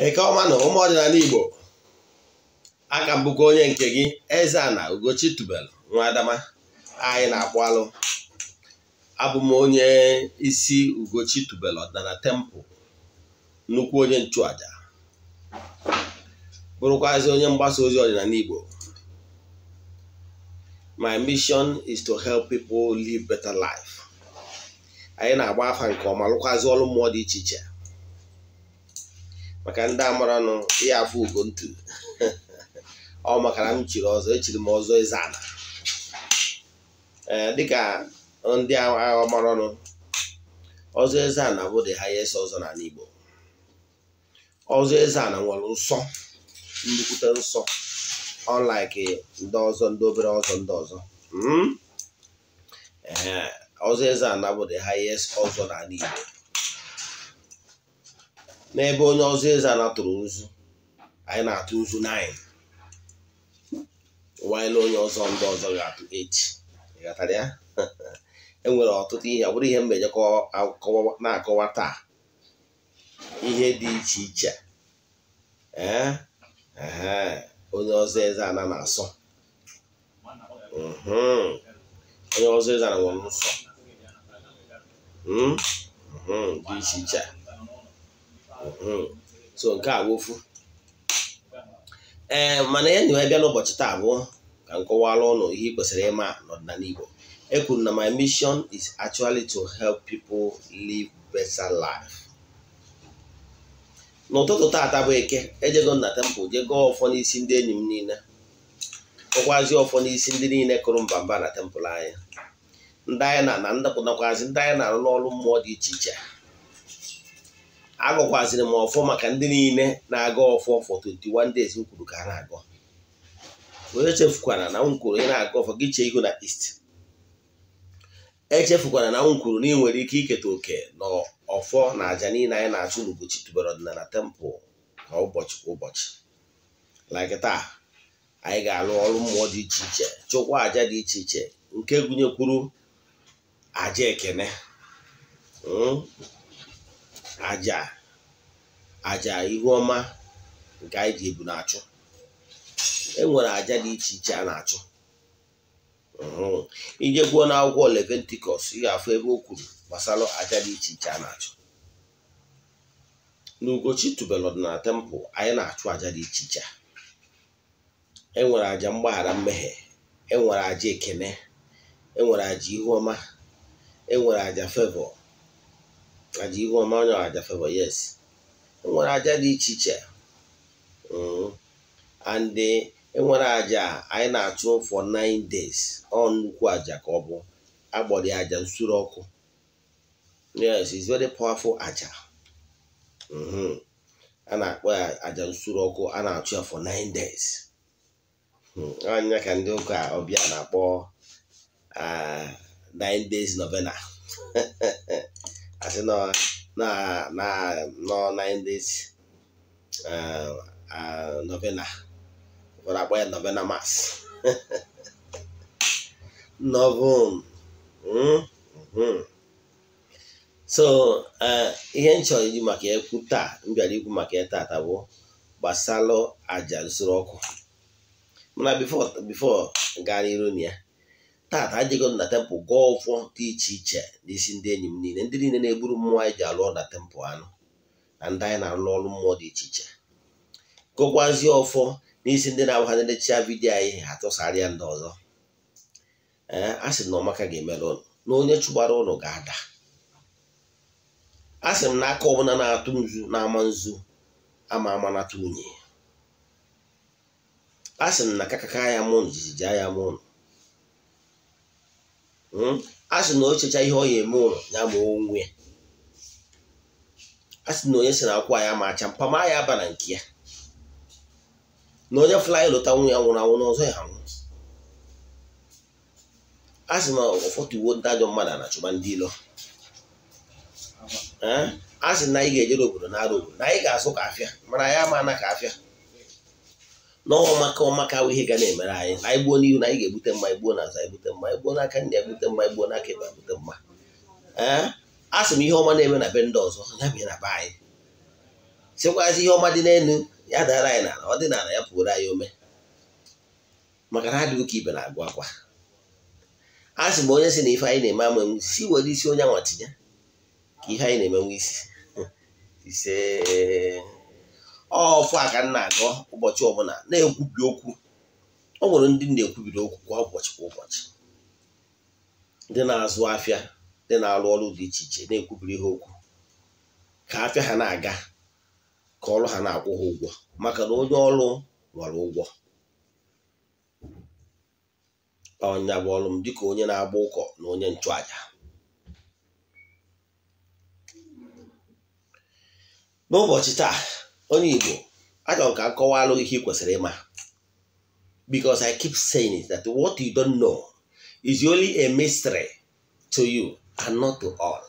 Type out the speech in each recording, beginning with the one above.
Eke ọma na ụmụ ọdịnala Igbo, aka m bụkwa onye nke gị, Eze-Ana Ugochi tubelu nwa Adama. Anyị na-akpụ alụ. Abụ m onye isi Ugochi tubelu ọdịnala temple, nnukwu onye nchụaja, bụrụkwazị onye mgbasa ozi ọdịnala Igbo. My mission is to help people live better life. Anyị na-agba afa nke ọma, lụkwazị ọrụ mmụọ dị iche iche. Maka ndị amaranụ ihe afọ ugo ntu ọ maka na m chiri ọzọ, echiri m ọzọ Eze-Ana. Ee, dịka ndị agha maranụ, ọzọ Eze-Ana bụ the highest ọzọ n'ala Igbo. Ọzọ Eze-Ana nwere nsọ, nnukwute nsọ, unlike ndị ọzọ, ndị obere ọzọ, ndị ọzọ. Ee, ọzọ Eze-Ana bụ the highest ọzọ n'ala Igbo. N'ebe onye ọzọ Eze-Ana tụrụ nzu, anyị na-atụ nzu 9, while onye ọzọ ndị ọzọ ga-atụ 8. Ị ghọtara ya? E nwere ọtụtụ ihe, ọ bụrụ ihe mmejọ na-akọwa taa, ihe dị iche iche. Ee, onye ọzọ Eze-Ana na-asọ. Onye ọzọ Eze-Ana nwere nsọ dị iche iche. So nke a bụ ofu. Ee, mana ya nyewe bịa n'ụbọchị taa bụ ka m kọwara ụnụ ihe ị kwesịrị ịma n'ọdịnala Igbo. E kwuru na my mission is actually to help people live better life. N'ụtụtụ taata bụ Eke, ejego m na temple jee gọọ ọfọ n'isi ndị enyi m niile, gọkwazi ọfọ n'isi ndị niile kụrụ mbamba na temple anyị, ndị anyị na na ndapụtakwazi ndị anyị na-arụ n'ọrụ mmụọ dị iche iche. Agọkwaziri m ọfọ maka ndị niile na-aga ọfọ for 21 days m kwuru ka ha na-agọ. Onye chefukwara na m kwuru, ị na-aga ọfọ gị chee ihu na east. Echefukwara na m kwuru na ị nwere ike iketa oke na ọfọ na aja niile anyị na-achụ n'Ugochi tubelu ọdịnala temple kwa ụbọchị kwa ụbọchị. Like taa, anyị ga-alụ ọrụ mmụọ dị iche iche, chụkwa aja dị iche iche, nke gụnyekwuru aja ekene, aja ihu ọma nke anyị ji ebu na-achụ. E nwere aja dị iche iche a na-achụ. Ije kwuo n'akwụkwọ Leviticus, ị ga-afụ ebe o kwuru gbasara aja dị iche iche a na-achụ. N'Ugochi tubelu ọdịnala temple, anyị na-achụ aja dị iche iche. E nwere aja mgbaghara mmehie, e nwere aja ekene, e nwere aja ihu ọma, e nwere aja favor, aja ihu ọma, onye aja favor, yes. E nwere aja dị iche iche, and e nwere aja anyị na-achụ for 9 days. Ọ nnukwu aja ka ọ bụ, agbọrọ ya aja nsure ọkụ. Yes, it's very powerful aja. A na-akpọ ya aja nsure ọkụ. A na-achụ ya for 9 days. Anya ka ndị ụka ọbịa na-akpọ 9 days novena. Asị nọ na na nọ 9 days novena. Ụfọdụ akpọ ya novena mass noven. So ihe m chọrọ iji maka ekwu taa, m bịara ikwu maka ya taata, bụ gbasalụ aja nsure ọkụ. Mana before gaa n'iru na ya, taata ajego m na temple gọọ ọfọ dị iche iche n'isi ndị enyi m niile, ndị niile na-egburu mmụọ anyị ji alụ ọrụ na temple anụ, na ndị anyị na-arụ ọrụ mmụọ dị iche iche. Gọkwazie ọfọ n'isi ndị na-abụ ha na-enecha video anyị, ha tụsara ya ndị ọzọ. Ee, a sị na ọmaka ga-emere ụnụ, na onye chụgbara ụnụ ga-ada. A sị m na aka ọbụla na-atụ nzu na-ama nzu ama amanata unyi. A sị m na kakaka ya mụ jijiji ya mụ ụnụ. A sị na o checha ihe ọ ya eme ụlọ ya ma onwe ya. A sị na onye si na akwa ya ma acha mpama ya aba na nke ya, na onye fly lụta nwunye ya nwụrụ anwụ n'ọzọ ya anwụ. A sị na ụfọdụ iwo ndị ajọ mmadụ na-achụba ndị ilo. A sị na anyị ga-ejere obodo na-arụ obodo, na anyị ga-azụ ka afịa, mana anyị ama na ka afịa n'ọnwa maka ọmaka bụ ihe ga na-emere anyị. Na anyị gbuo n'ihu, na anyị ga-ebute mma. Anyị gbuo n'azụ, anyị bute mma. Anyị gbuo n'aka nri, ebute mma. Anyị gbuo n'aka ekpe, ebute mma. Ee, a sị m ihe ọma na-eme na be ndị ọzọ, ya bịa na be anyị. Sịkwazị ihe ọma dị n'elu ya dara anyị n'ala, ọ dị n'ala ya pụrụ anyị ome, maka na adịghị ka ibe na-agụ akwa. A sị m onye sị na ife anyị na-eme ama enwe isi, were isi onye anwa tinye ka ihe anyị na-emenwe isi. Ise ọfụ a ka m na-agọ ụbọchị ọbụla na-ekwubi okwu. O nwere ndị na-ekwubiri okwu kwa ụbọchị kwa ụbọchị, ndị na-azụ afịa, ndị na-arụ ọrụ dị iche iche, na-ekwubiri ha okwu ka afịa ha na-aga, ka ọrụ ha na-akwụ ha ụgwọ, maka na onye ọrụ nwere ụgwọ. Ọnya bụ ọrụ m dịka onye na-agba ụkọ na onye nchụaja. N'ụbọchị taa, onye Igbo, achọrọ m ka m kọwalụ ihe ị kwesịrị ịma, because I keep saying it that what you don't know is only a mystery to you and not to all.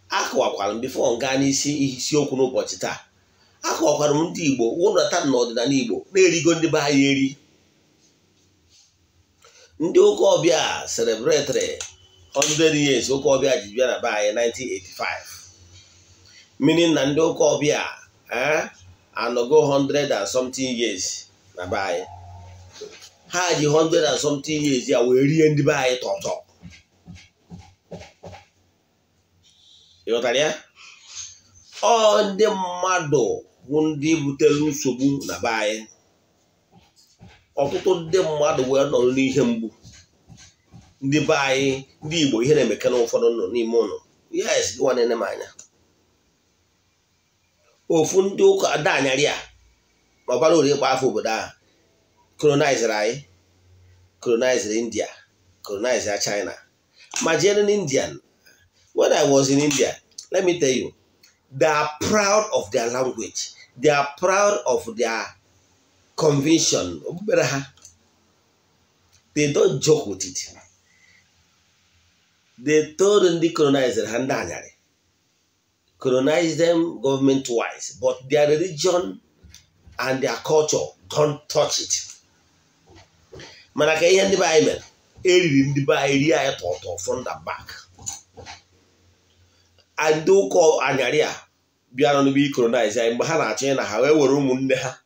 Akọwakwara m before m gaa n'isi isiokwu n'ụbọchị taa, akọwakwara m ndị Igbo wụnata n'ọdịnala Igbo na-erigo ndị be anyị eri. Ndị ụka ọbịa celebrate 100 years ụka ọbịa ji bịa na be anyị 1985, meaning na ndị ụka ọbịa anọgo 100 and something years na be anyị. Ha ji 100 and something years ya wee rie ndị be anyị tọtọ. Ịghọtara ya? Ọ ndị mmadụ bụ ndị butere nsogbu na be anyị. Ọtụtụ ndị mmadụ wee nọrọ n'ihe mgbu. Ndị be anyị, ndị Igbo, ihe na-emeke na ụfọdụ nọ n'ime ụlọ. Yes, gị nwa na-ene m anya. Ofu ndị ụka adanyarị a ma ọ bara uru ịgba afọ obodo ahụ colonizere anyị, colonizere India, colonizere China. Ma jere n'Indian, when I was in India, let me tell you, they are proud of their language, they are proud of their convention. Okpukpere ha, they don't joke with it. They told ndị colonizere ha ndị anyarị, colonize them government wise, but their religion and their culture, don't touch it. Mana ka ihe ndị be anyị mere, eriri ndị be anyị rie anyị tọtọ from the back. Ndị ụka anyarị a bịara n'ebe colonize anyị, mgbe ha na-achọ na ha wee were ụmụnne ha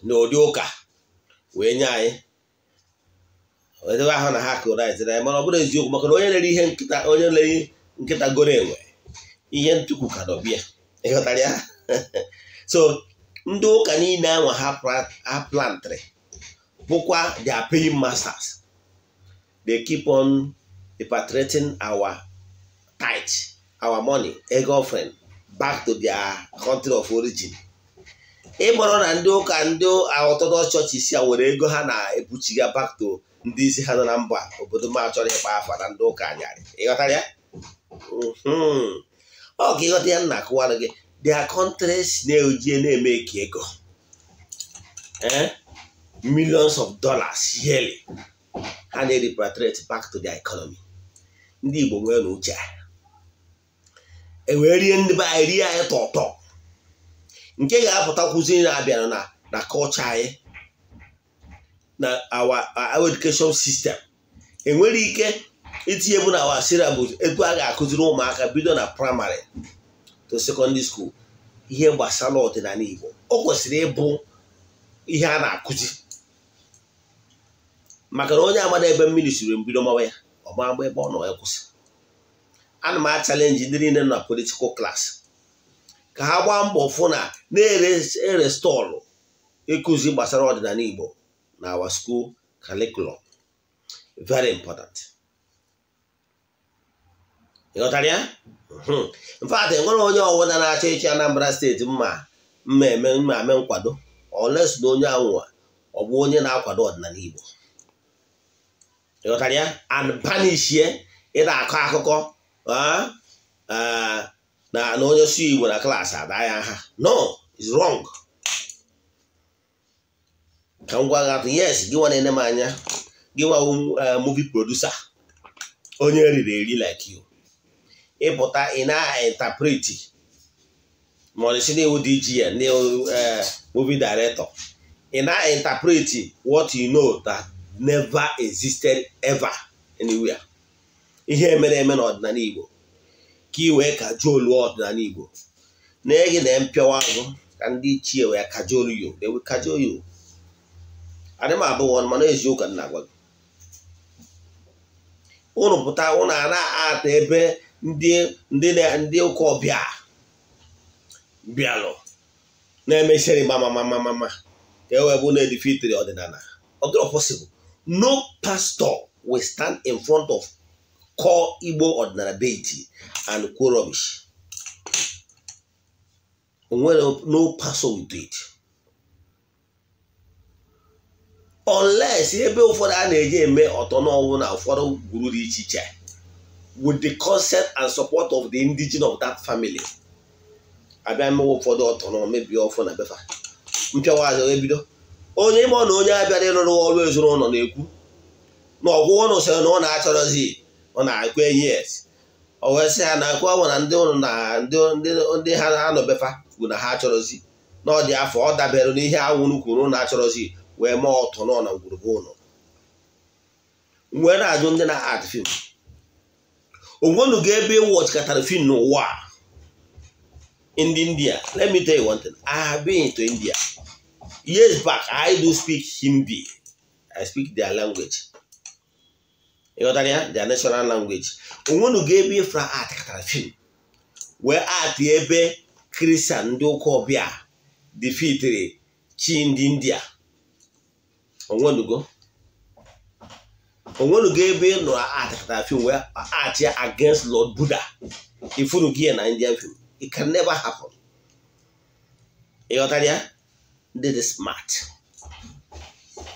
n'ụdị ụka wee nye anyị, edebe ahụ na ha colonize anyị. Mana ọ bụrụ eziokwu, maka na onye lere ihe nkịta, onye lere nkịta goro enwe ihe ntukwu ka dọbịa. Ịghọtara ya? So ndị ụka niile ahụ ha plantịrị bụkwa their paying masters. They keep on repatriating our tithe, our money, ego offering back to their country of origin. Ịgbọrọ na ndị ụka, ndị Orthodox Church isi a nwere ego ha na-ebuchiga back to ndị isi ha nọ na mba obodo ma chọrọ ịkpa afa na ndị ụka anyarị. Ịghọtara ya? Ọ ka ịghọta ya nna akụwara gị. Their countries na-eji na-eme ka ego millions of dollars yearly ha na-repatriate back to their economy. Ndị Igbo nwere na uche e wee rie ndị be anyị, rie anyị tọtọ. Nke ga-apụtakwuzi na-abịa na culture anyị, na our education system. Enwere ike itinye bụ na our syllabus etu a ga-akụziri ụmụaka bido na primary to secondary school ihe gbasara ọdịnala Igbo. O kwesịrị ịbụ ihe a na-akụzi, maka na onye amada ebe mmiri siri mbido mawa ya, ọ ma agba ebe ọ nọ ya kwụsị. Ana m achalenji ndị niile nọ na political class ka ha gbaa mbọ fụ na na-ere stọọlụ ịkụzi gbasara ọdịnala Igbo na our school curriculum. Very important. Ịghọtara ya? In fact, enwere onye ọwụna na-achọ ịchị Anambra steeti mma mma eme mma eme nkwado, unless na onye anwụwa ọ bụ onye na-akwado ọdịnala Igbo. Ịghọtara ya? And banishie ị na-akọ akụkọ na onye su Igbo na klaasị ada ya aha. No, it's wrong. Ka m gwa gị atụ, yes, gị nwa na-ene m anya, gị nwa movie producer, onye eriri eri like you, ịpụta ị na-interpret ma ọ si na-ewu DGN, movie director, ị na-interpret what you know that never existed ever anywhere. Ihe mere eme n'ọdịnala Igbo. ka ị wee kajolu ọdịnala Igbo. Na-egi na mpịawa azụ ka ndị ichie wee kajolu you. They will cajole you. Adị m abụọ mana eziokwu ka m na-agwa gị. Ụnụ pụta ụnụ a na-ata ebe ndị ụka ọbịa bịalụ na-emesịrị mama ka e wee bụ na-edifitiri ọdịnala. Ọ dịrọ possible. No pastor will stand in front of core Igbo ọdịnala deity and quote rubbish. No pastor will do it. Unless ebe ụfọdụ a na-eji eme ọtọ n'ọnwụ na ụfọdụ gwuru dị iche iche with the consent and support of the indigenous of that family. Abịa mewe ụfọdụ ọtọ na mebie ọfọ na befa mpịawa azụ ebido onye ime ọ na onye abịara ịrụrụ ọrụ ezinụlọ na-ekwu na ọgwụgwọ na usoro na ọ na-achọrọzi ọ na-ekwe yes o wee sị ha na ekwe ọ na ndị ụlọ na ndị ha na-anọ befa kwuru na ha achọrọzi na ọ dị afọ ọ dabere n'ihe awụrụ kwuru na achọrọzi wee mee ọtọ nọ na ngwurugwu ụlọ. Wee na-ajụ ndị na-art film onwenu ga ebe wọchikatara film n'ụwa in India. Let me tell you one thing. I have been to India years back. I do speak Hindi. I speak their language. You got that? Their national language. Onwenu ga ebe ifra art katara film wee art ebe Christian ndị ụka ọbịa defeatiri chi ndị India. Onwenugo ebe ị nụrụ art film wee art ya against Lord Buddha. Ifuru gị na Indian film. It can never happen. Ị ghọtara ya? Ndị dị smart,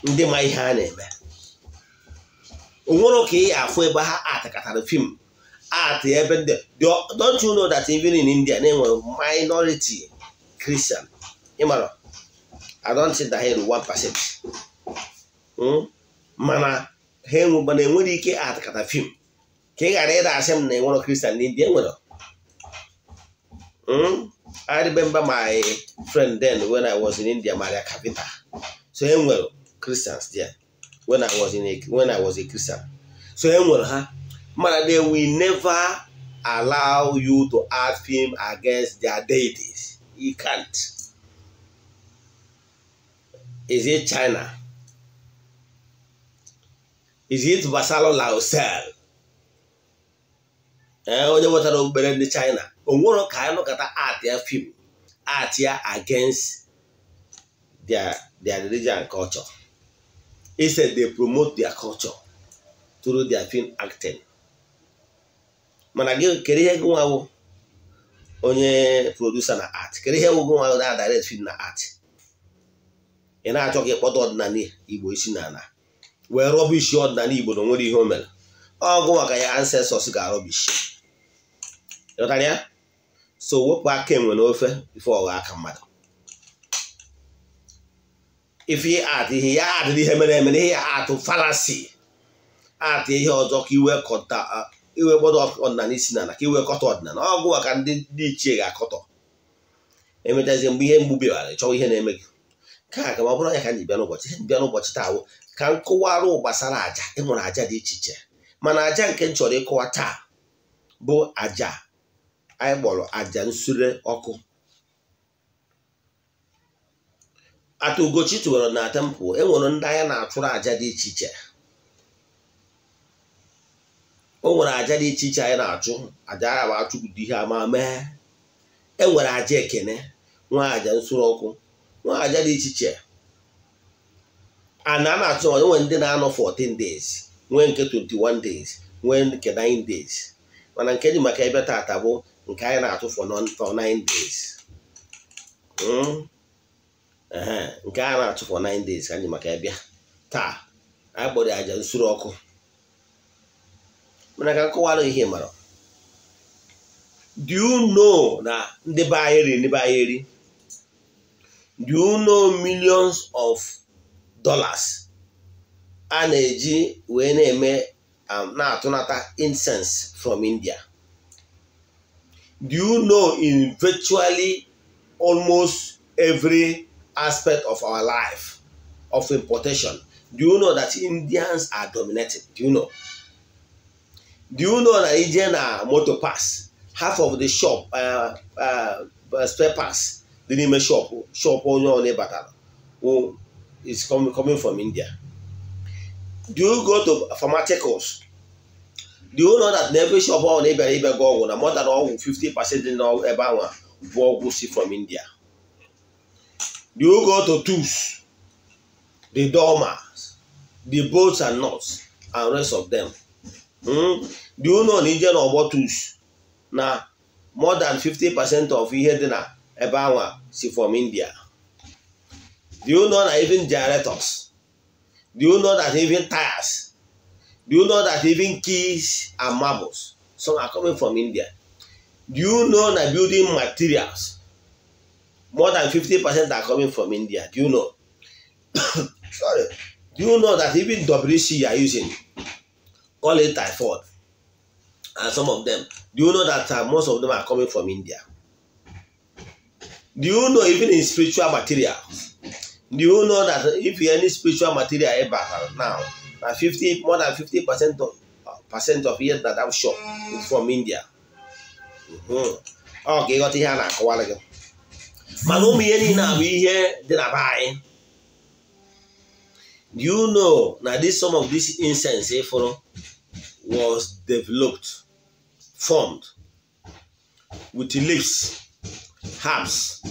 ndị ma ihe a na-eme. Onwere ka ị afụ ebe ha art katara film art ebe ndị. Don't you know that even in India na-enwere minority Christian? Ị mara? I don't think that ha eru 1%. Mana ha enwere enwere ike atịkata film ka ị ghara ịda asị m na enwere Christian n'India enwere. I remember my friend then when I was in India, Maria Kavita. So enwere Christians there when I was a Christian. So enwere ha mana they will never allow you to add film against their deities. You can't. Is it China? Is it Vasalo Laosel? Onye wetara okpukpere ndị China. Onwere ka anyị nọkọta art ya film art ya against their religion and culture. Instead, they promote their culture through their film acting. Mana gị kere ihe gị nwa onye producer na art, kere ihe gị nwa na direct film na art. Ị na-achọ ka ịkpọta ọdịnala Igbo isi n'ala wee rọbishi ọdịnala Igbo na onwere ihe o mere. Ọgụ maka ya ancestors ga-arọbishi. Ịghọtara ya? So wepụ aka enwe n'ofe ife ọgha aka mmadụ. Ife atụ ihe ya atụ ihe mere eme ihe ya atụ fallacy atụ ihe ọzọ ka iwe kọta iwe gbọdọ ọdịnala isi n'ala ka iwe kọta ọdịnala. Ọgụ maka ndị ichie ga-akọtọ. Emechazie mgbe ihe mgbu bịara chọwa ihe na-eme gị. Ka ka ma ọ bụrụ ya ka anyị bịa n'ụbọchị bịa n'ụbọchị taa wụ ka m kọwara gbasara aja. Enwere aja dị iche iche mana aja nke m chọrọ ịkọwa taa bụ aja anyị kpọrọ aja nsure ọkụ. Ata Ugochi tụwere na temple enwere ndị anyị na-achụrụ aja dị iche iche. O nwere aja dị iche iche anyị na-achụ aja ya bụ achụgide ihe ama mee. Enwere aja ekene, nwa aja nsure ọkụ, nwa aja dị iche iche. And a na-achụ enwere ndị na-anọ 14 days, nwee nke 21 days, nwee nke 9 days. Mana nke dị maka ebe tata bụ nke anyị na-atụ for 9 days. Nke a na-atụ for 9 days ka anyị maka ebe taa anyị kpọrọ aja nsure ọkụ. Mana ka nkọwara ihe mara. Do you know na ndị be anyị eri ndị be anyị eri? Do you know millions of dollars a na-eji wee na-eme na-atụnata incense from India? Do you know in virtually almost every aspect of our life of importation, do you know that Indians are dominating? Do you know? Do you know that Indian na motor pass Half of the shop spare parts dị n'ime shop onye ọbụla batara is coming from India. Do you go to pharmaceuticals? Do you know that in every shop ọ na-ebịara ịbịa gị ọgwụ na more than ọgwụ 50% na ebe ahụ bụ ọgwụ si from India? Do you go to tools, the dormers, the bolts and nuts, and rest of them? Do you know na ije na ọgbọ tools na more than 50% of ihe dị na ebe ahụ si from India? Do you know that even generators? Do you know that even tires? Do you know that even keys and marbles, some are coming from India? Do you know that building materials, more than 50% are coming from India? Do you know? Sorry. Do you know that even WC you are using, call it typhoid, and some of them, do you know that most of them are coming from India? Do you know even in spiritual materials? Do you know that if you any spiritual material ever now, that more than 50% of it that I'm sure is from India? Okay, got here na akọwala gị. Mana ụmụ ihe niile abụ ihe dị na be anyị. Do you know that this some of this incense ifuru was developed, formed with leaves, herbs,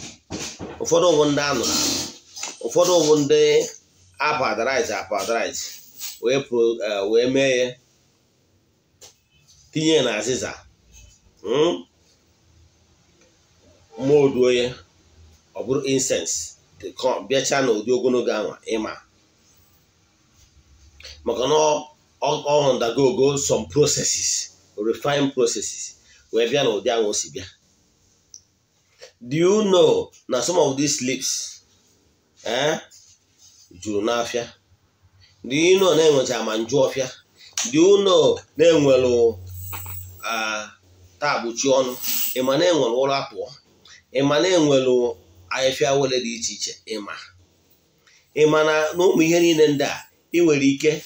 ụfọdụ bụ ndị anụrụ, ụfọdụ bụ ndị apowderize wee mee ya, tinye na azịza, moduo ya, ọ bụrụ incense bịacha na ụdị ogologo anwa ịma, maka na ọ undergo some processes, refined processes, wee bịa na ụdị anwa o si bịa. Do you know na some of these leaves juru n'afịa? Do you know na enwecha ma nju ọfịa? Do you know na enwere tagbuchi ọnụ? Ịma na enwere ụlọ apụọ? Ịma na enwere ahịfịa wele dị iche iche? Ịma na ụmụ ihe niile ndị a ị nwere ike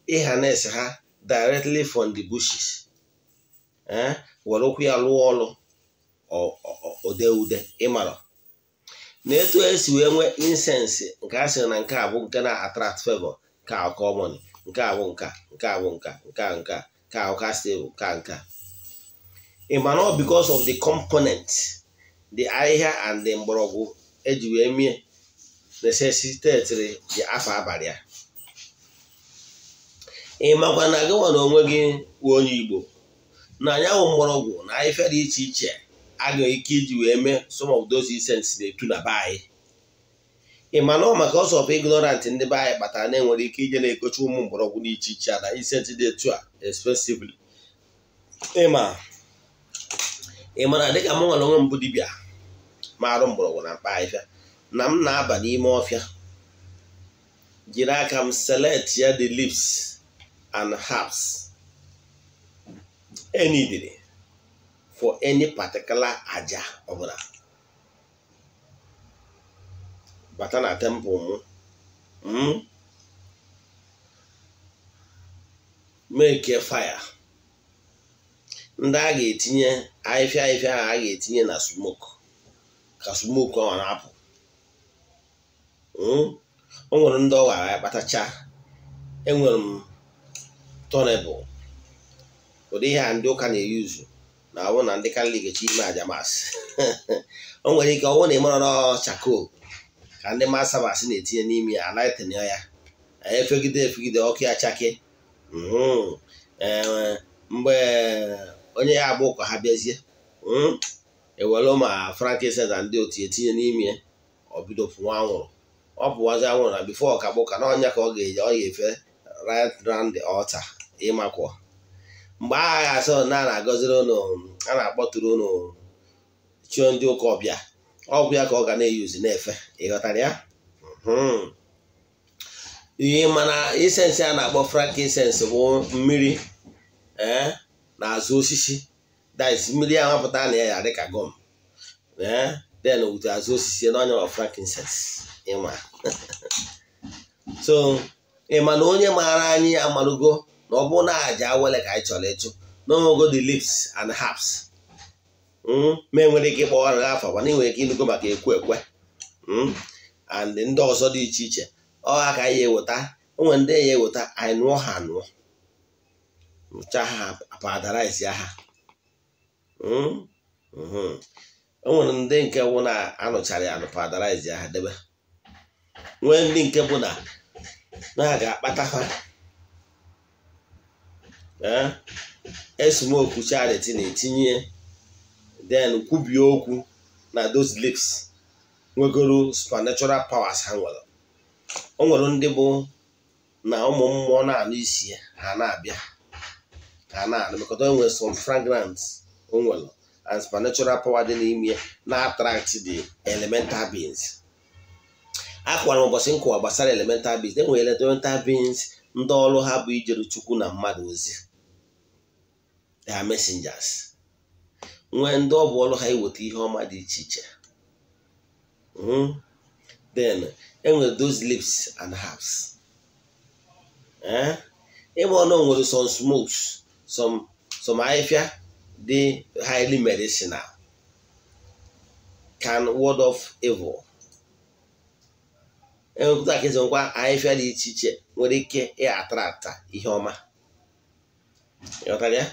ịhanes ha directly from the bushes, were ụkwụ ya lụọ ọlụ ode ude. Ịmara na etu esi wee nwee incense nke a sịrị na nke a bụ nke na-attract favor, nke a common, nke a bụ nka, nke a bụ nka, nke a nka, nke a ụka stable, nke a nka. Ịma na ọ because of the component, the ahịhịa and the mgbọrọgwụ eji wee mie necessitatiri the afọ abalị a. Ị makwa na gị nwa na onwe gị wụ onye Igbo na anyanwụ mgbọrọgwụ na ahịhịa dị iche iche a ga ike iji wee mee some of those incense na-etu na be anyị. Ị ma na ọ maka ọsọ of ignorant ndị be anyị kpatara na enwere ike ije na-ekocha ụmụ mgbọrọgwụ dị iche iche na incense dị etu a expensively. Ị ma na dịka m nwere onwe m bụ dibịa ma arụ mgbọrọgwụ na mkpa ahịhịa, na m na-aba n'ime ọfịa jiri aka m select ya the leaves and herbs any for any particular aja ọbụla bata na temple m, make a fire. Ndị a ga-etinye ahịfịa ahịfịa ahụ a ga-etinye na smoke ka smoke ọ na-apụ. O nwere ndị ọ ghara kpatacha. Enwere m turnable, ụdị ihe a ndị ụka na-eyuzu na awụ na ndị Katọlik chi ime aja mas. O nwere ike ọwụ na ịmara na chakoo ka ndị masabas na-etinye n'ime ya, lighten ya, efegide efegide ọkụ ya chake. Mgbe onye ya agba ụka ha bịazie, ewere ma frankincense na ndị otu etinye n'ime ya, ọ bido pụwa anwụrụ. Ọ pụwazi anwụrụ na before ọka bụ ụka na ọnya ka ọ ga-eji ọ ga-efe right round the altar. Ịmakwọ mgbe agha asọ na a na-agọziri ụnụ, a na-akpọtụrụ ụnụ chio ndị ụka ọbịa, ọgwụ ya ka ọ ga na-eyuzi na-efe. Ịghọtara ya? Ihe mana incense a na-akpọ frankincense bụ mmiri na azụ osisi, that is mmiri ahụ pụta na ya dịka gọm, then with azụ osisi na onye frankincense. Ịma so ịma na onye maara anyị amarugo na ọ bụrụ na aja awele ka anyị chọrọ ịchụ na onwego the leaves and herbs Ma enwere ike ịkpọwara gị afa, mana ị nwere ike ịnụgo maka ekwe ekwe and ndị ọzọ dị iche iche. Ọ ha ka anyị eweta, onwe ndị ya eweta, anyị nụọ ha nụọ, nụcha ha, paradise ha. O nwere ndị nke bụ na anụchara ya anụ, paradise ha debe. Nwee ndị nke bụ na a ga-akpata ha esmoku charity na-etinye, then kwubie okwu na those lips nwegoro supernatural powers ha nwere. O nwere ndị bụ na ụmụ mmụọ na-anụ isi ha na-abịa, ha na-anụ because o nwere some fragrance o nwere and supernatural power dị n'ime na-attract the elemental beings. Akwara m ụbọchị nkụwa gbasara elemental beings. E nwere elemental beings ndị ọrụ ha bụ ijere Chukwu na mmadụ ozi, they are messengers. Nwee ndị ọ bụ ọrụ ha iweta ihe ọma dị iche iche. Then enwere those leaves and herbs. Ịma ọnụ nwere some smokes, some ahịhịa dị highly medicinal, can ward off evil. Enwepụta ka esi nkwa ahịhịa dị iche iche nwere ike ịatrata ihe ọma. Ịghọtara ya?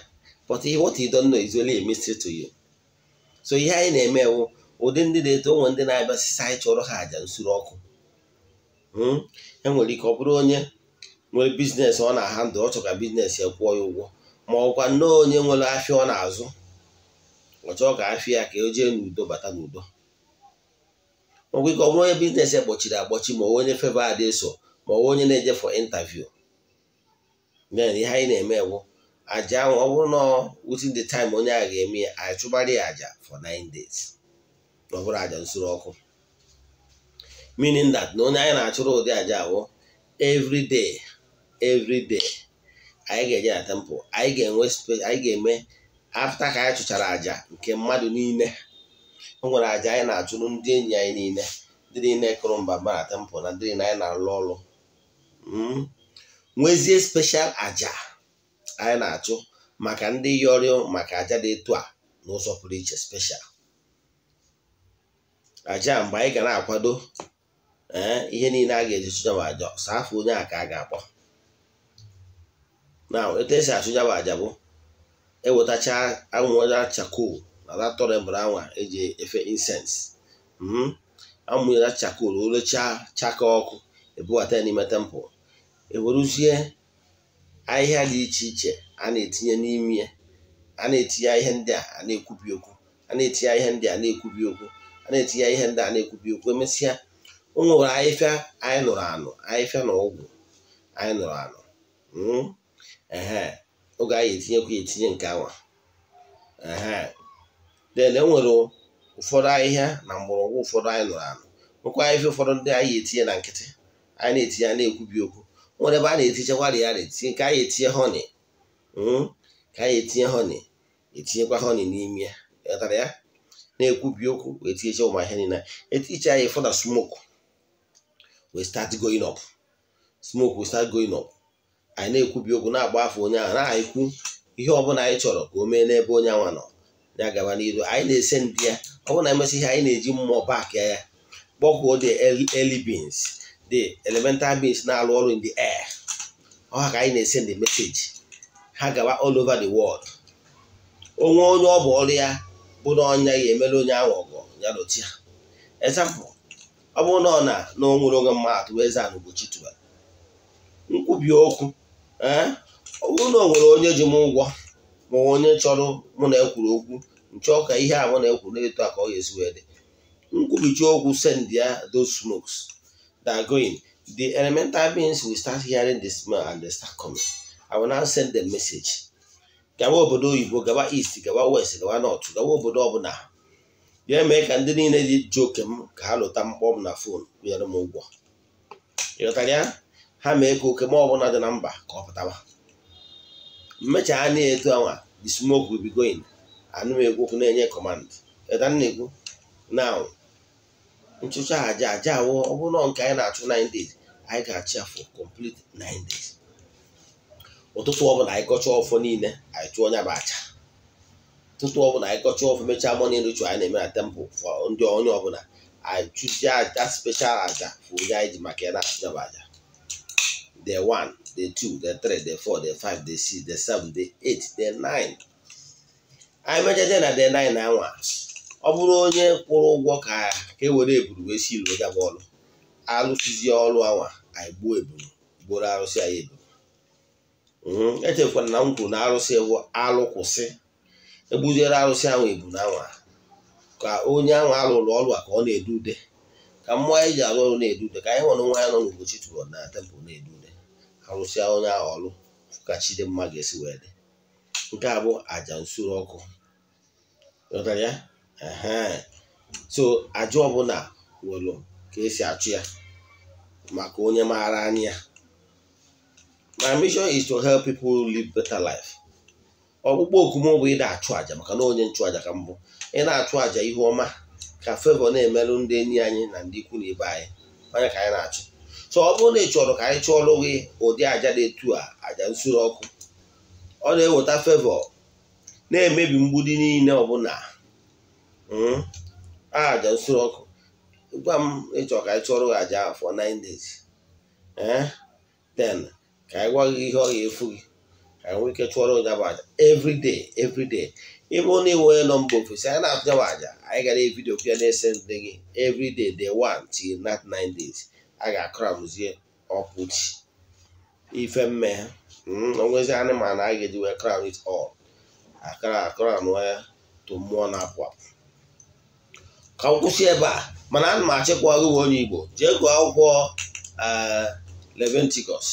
But what you don't know is only a mystery to you. So ihe anyị na-eme wụ ụdị ndị na-eto, onwe ndị na-abịa sisi anyị chọrọ ha àjà nsuru ọkụ. Enwere ike ọ bụrụ onye nwere business ọ na-aha ndụ, ọ chọrọ ka business ya kwụọ ya ụgwọ, ma ọkwa nnọọ onye nwere afịa ọ na-azụ, ọ chọọ ka afịa ya ka o jee n'udo bata n'udo. Ọgwụ ike ọ bụrụ onye business ya kpọchiri akpọchi, ma onye favor adị eso, ma onye na-eje for interview. Then ihe anyị na-eme bụ aja ahụ, ọ bụrụ na within the time onye a ga-eme ya, anyị chụbara ya aja for 9 days. Ọ bụrụ aja nsuru ọkụ, meaning that na onye anyị na-achụrụ ụdị aja ahụ every day, every day anyị ga-eje na temple, anyị ga-enwe space, anyị ga-eme after ka anyị chụchara aja nke mmadụ niile. O nwere aja anyị na-achụrụ ndị enyi anyị niile, ndị niile kụrụ mba mba na temple na ndị niile anyị na-alụ ọrụ. Nwezie special aja anyị na-achụ maka ndị yọrọ maka aja dị etu a n'ụzọ pụrụ iche, special aja mgbe anyị ga na-akwado ihe niile a ga-eji chụja bụ aja, sọ afọ onye a ka a ga-akpọ. Na etu esi achụja bụ aja bụ ewetacha anwụcha charcoal na datọrọ anwa eji efe incense, amụnyere charcoal orecha chaka ọkụ, ebubata ya n'ime temple, eweruzie ahịhịa dị iche iche a na-etinye n'ime ya, a na-etinye ahịhịa ndị a na-ekwubi okwu, a na-etinye ahịhịa ndị a na-ekwubi okwu, a na-etinye ahịhịa ndị a na-ekwubi okwu. Emesịa, o nwere ahịhịa anyị nụrụ anụ, ahịhịa na ọgwụ anyị nụrụ anụ. Ehe, oge anyị etinyekwa etinye nke anwa. Ehe, then e nwere ụfọdụ ahịhịa na mgbọrọgwụ ụfọdụ anyị nụrụ anụ, nwekwa ahịhịa ụfọdụ ndị anyị etinye na nkịtị, anyị na-etinye a na-ekwubi okwu. Nwere ebe a na-etichekwa ya etinye ka anyị etinye honey, ka anyị etinye honey, etinyekwa honey n'ime ya, ghọtara ya, na-ekwubi okwu wee tinyecha ụmụ ahịhịa niile. Eticha ya, ịfụ na smoke will start going up, smoke will start going up. Anyị na-ekwubi okwu, na-agba afọ onye ahụ, na-ekwu ihe ọbụla anyị chọrọ ka o mee n'ebe onye anwa nọ, ya gaba n'iru. Anyị na-ese ndị ya, ọ bụrụ na emesị ihe anyị na-eji mmụọ back ya kpọkwuo the early beings, the elemental beings na-arụ ọrụ in the air. Ọ ha ka anyị na-ese the message, ha gaba all over the world. Onwe onye ọ bụ ọrụ ya bụ na ọnya ya emere onye ahụ ọgọ ya lụta ya. Example, ọ bụrụ na ọ na na o nwere oge mmadụ wee zaa n'Ugochi tubelu nkwubi okwu, ọ bụrụ na o nwere onye ji m ụgwọ ma onye chọrọ mụ na ekwuru okwu nchọ ka ihe a mụ na ekwu na-eto a ka ọ ga-esi wee dị, nkwubichi okwu send ya those smokes that are going, the elemental beings will start hearing the smell and they start coming. I will now send the message, gawa obodo oyibo, gawa east, gawa west, gawa north, gawa obodo ọbụla, bịa mee ka ndị niile ji oke m ka ha lụta mkpọ m na phone kwụnyere m ụgwọ. Ịghọtara ya? Ha mee ka oke m ọbụla dị na mba ka ọ pụtawa. Mmechaa na-eto anwa, the smoke will be going. Anụ m ekwu okwu na-enye command. Ịghọtara m na-ekwu? Now, nchụcha aja aja awụ, ọ bụrụ na nke anyị na-achụ 9 days, anyị ga-achụ ya for complete 9 days. Ụtụtụ ọbụla anyị gọchaa ọfọ niile, anyị chụọ onye bụ aja. Ụtụtụ ọbụla anyị gọcha ọfụ, mechaa morning ritual anyị na-eme na temple for ndị onye ọbụla, anyị chụzie that special aja for onye anyị ji maka ya na-achụ ya bụ aja. Day 1, day 2, day 3, day 4, day 5, day 6, day 7, day 8, day 9. Anyị mechaje na day 9 anwa, ọ bụrụ onye kwụrụ ụgwọ ka e were eburu wee si ilu ya bụ ọrụ, alụsizie ọrụ anwa, anyị gbuo eburu, gboro arụsị anyị eburu. Echefukwana na m kwuru na arụsị ewu alụ kwụsị, egbuziere arụsị ahụ ebu na anwa ka onye ahụ alụrụ ọrụ a ka ọ na-edu ude, ka mmụọ anyị ji arụ ọrụ na-edu ude, ka anyị hụrụ nwa ya nọ n'Ugochi tụrụ na temple na-edu ude, arụsịa onye ahụ ọrụ ka chi dị mma ga-esi wee dị. Nke a bụ àjà nsure ọkụ. Ghọtara ya? So àjà ọbụla nwere ka esi achụ ya maka onye maara anya ya. My mission is to help people live better life. Ọkpụkpọ oku m bụ ịda achụ àjà, maka na onye nchụ àjà ka mbụ. Ị na-achụ àjà ihu ọma ka favor na-emerụ ndị enyi anyị na ndị ikwu na ibe anyị, onye ka anyị na-achụ. So ọ bụrụ na ị chọrọ ka anyị chụọrọ gị ụdị àjà dị etu a, àjà nsure ọkụ, ọ na-eweta favor, na-emebi mgbidi niile ọbụla. Àjà nsure ọkụ, gwa m ịchọ ka anyị chụọrọ gị àjà ahụ for 9 days, then ka anyị gwa gị ihe ọ ga-efu gị ka anyị nwee ike chụọrọ gị bụ àjà every day, every day. Ịbụ na iwe onye nọ mba ofesi, anyị na-atụ ya bụ àjà, anyị gara evidio ya na-ese ndị gị every day, day 1 till not 9 days. A ga-akramzie ọpụchi ife mme onwezi anụmanụ a ga-eji wee crown it all, akara akram ya to mmụọ na-apụ apụ. Ka m kwụsị ebe a, mana ana m achịkwa gị onye Igbo, jee gụọ akwụkwọ Leviticus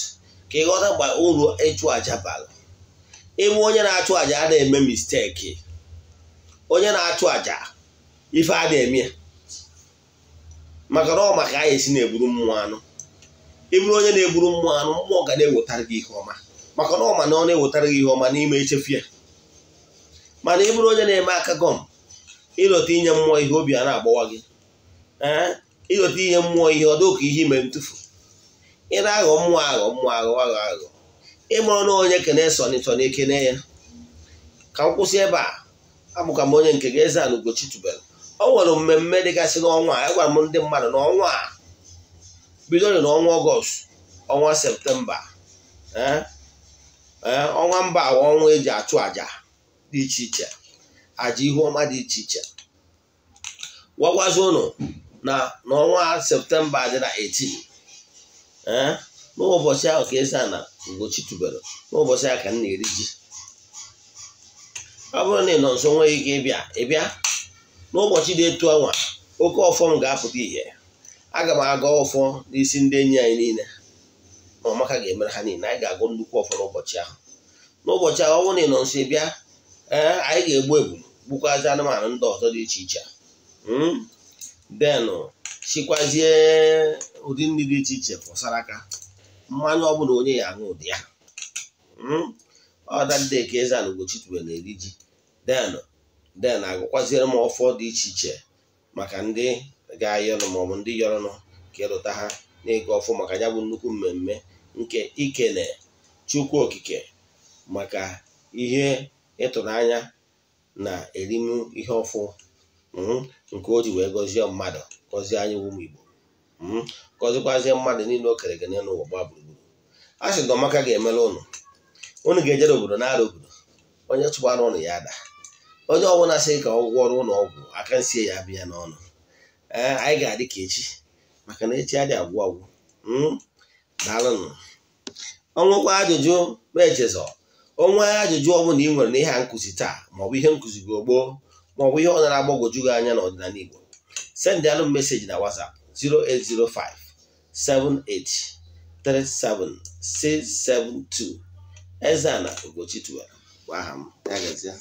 ka ị ghọta mgbe uru ịchụ àjà bara. Ịbụ onye na-achụ àjà a na-eme misteki, onye na-achụ àjà ife a na-eme maka na ọ maka anyị esi na-egburu mmụọ anụ. Ịbụrụ onye na-egburu mmụọ anụ, mmụọ ga na-ewetara gị ihe ọma, maka na ọ ma na ọ na-ewetara gị ihe ọma n'ime echefu ya. Mana ịbụrụ onye na-eme aka gọm, ịlọta inye mmụọ ihe obi a na-agbawa gị, ịlọta ihe mmụọ ihe ọ dịka ihe ime ntụfu, ị na-aghọ mmụọ aghọ mmụọ aghọ aghọ aghọ, ịmụrụ na onye kene sọnịtọ na ekene ya. Ka m kwụsị ebe a. Abụka m onye nke gị, Eze-Ana Ugochi tubelu. O nwere mmemme dịgasị n'ọnwa a. Agwara m ndị mmadụ n'ọnwa a bidoro n'ọnwa Ọgọst, ọnwa Septemba, ọnwa mba ọnwa eji achụ àjà dị iche iche, àjà ihu ọma dị iche iche. Gwagwazi ụnụ na n'ọnwa Septemba dị na 18, n'ụbọchị ahụ ka Eze-Ana Ugochi tubelu, n'ụbọchị ahụ ka m na-eri ji. Ọ bụrụ na ị nọ nso nweghị ike ịbịa, ịbịa n'ụbọchị dị etu anwa, oke ọfọ m ga-apụta ìhè. Aga m aga ọfọ n'isi ndị enyi anyị niile, ma ọmaka ga-emere ha niile. Anyị ga-agụ nnukwu ọfọ n'ụbọchị ahụ. N'ụbọchị ahụ, ọ bụrụ na ị nọ nso ịbịa, anyị ga-egbu ebulu, gbukwazi anụmanụ ndị ọzọ dị iche iche, denụ chikwazie ụdị nri dị iche iche, fọsara aka mmanya ọbụla onye ya aṅụ ụdị ya. Ọ dadị ka Eze-Ana Ugochi tubelu na-eri ji. Den agụkwaziere m ọfọ dị iche iche maka ndị ga-ayọnụ maọbụ ndị yọrọnụ ka ịlụta ha na-ego ọfọ maka ya bụ nnukwu mmemme nke ikene Chukwu Okike maka ihe ịtụnanya na erimu ihe ọfụ nke o ji wee gọzie mmadụ, gọzie anyị ụmụ Igbo, gọzikwazie mmadụ niile o kere gị n'elu ụwa gbaa gburugburu. A sị na ọmaka ga-emere ụnụ, ụnụ ga-ejere obodo na-ara obodo, onye chụgbara ụnụ ya ada, onye ọbụla sị ka ọ gwọrọ ụlọ ọgwụ aka nsie ya abịa n'ọnụ. Anyị ga-adị ka echi, maka na echi adị agwụ agwụ. Daalụnụ. Ọnwekwa ajụjụ ma echezọ onwe ajụjụ ọbụla ị nwere n'ihe a nkụzi taa, maọbụ ihe nkụzi gị gboo, maọbụ ihe ọ na-agbagwoju gị anya n'ọdịnala Igbo, send alụ meseji na WhatsApp 0805 78 37 672. Eze-Ana Ugochi tubelu bụ aha m. Ya gazie.